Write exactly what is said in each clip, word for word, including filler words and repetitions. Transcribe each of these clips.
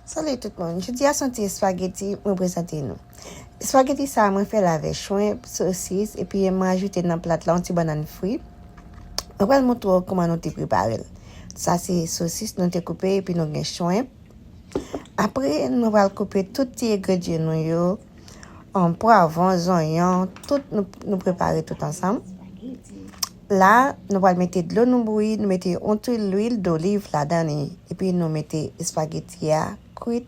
Salut tout moun, jodi a se yon ti espageti mwen prezante nou. Espageti sa a mwen fè l avèk chwen, sosis, epi mwen ajoute nan plat la yon ti bannann fri. Mwen pral montre w kòman nou te prepare l. Sa se sosis nou te koupe epi nou gen chwen. Apre nou pral koupe tout ti engredyan nou yo, um, pwavwon, zonyon, tout nou, nou prepare tout ansanm. La, nou pral mete dlo nou bouyi, nou mete yon ti lwil doliv ladan li, epi nou mete espageti a kwit.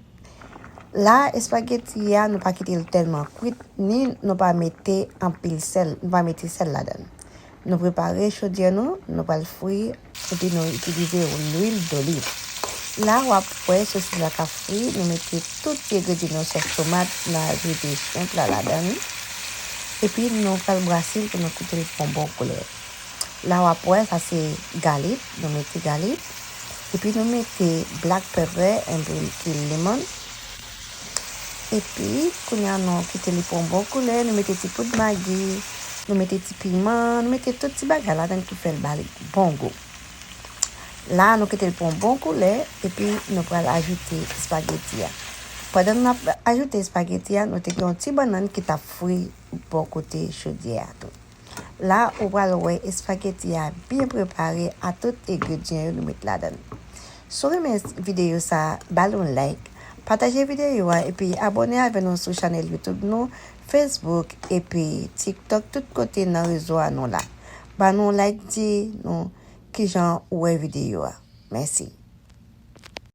La, espageti a, nou pa kite l tèlman kwit, ni nou pa mete anpil sèl, nou pa mete sèl ladan. Nou prepare chodyè nou, nou pral fri, epi nou itilize lwil doliv. La, w ap wè sosis la k ap fri, nou mete tout ti engredyan nou, sòs tomat, nou ajoute shrimp la ladan li. Epi nou pral brase l pou nou kite l pran bon koulè. La w ap wè, sa se galit, nou mete galit. Epi nou mete black pepper, enpe pil lemon. Epi kounye a nou kite li pran bon koulè, nou mete ti poud magi, nou mete ti piman, nou mete tout ti bagay ladan pou fè l ba li bon gou. La nou kite l pran bon koulè, epi nou pral ajoute espageti a. Pandan n ap ajoute espageti a, nou te gen yon ti bannann ki t ap fri bò kote chodyè a tou. La ou pral wè espageti a byen prepare a tout engredyan yo nou met ladan l. Si w renmen videyo sa a, ba l yon like, pataje videyo a epi abòne avè nou sou chanèl YouTube nou, Facebook epi TikTok, tout kote nan rezo a nou la. Ba nou like, di nou kijan ou wè videyo a. Mèsi.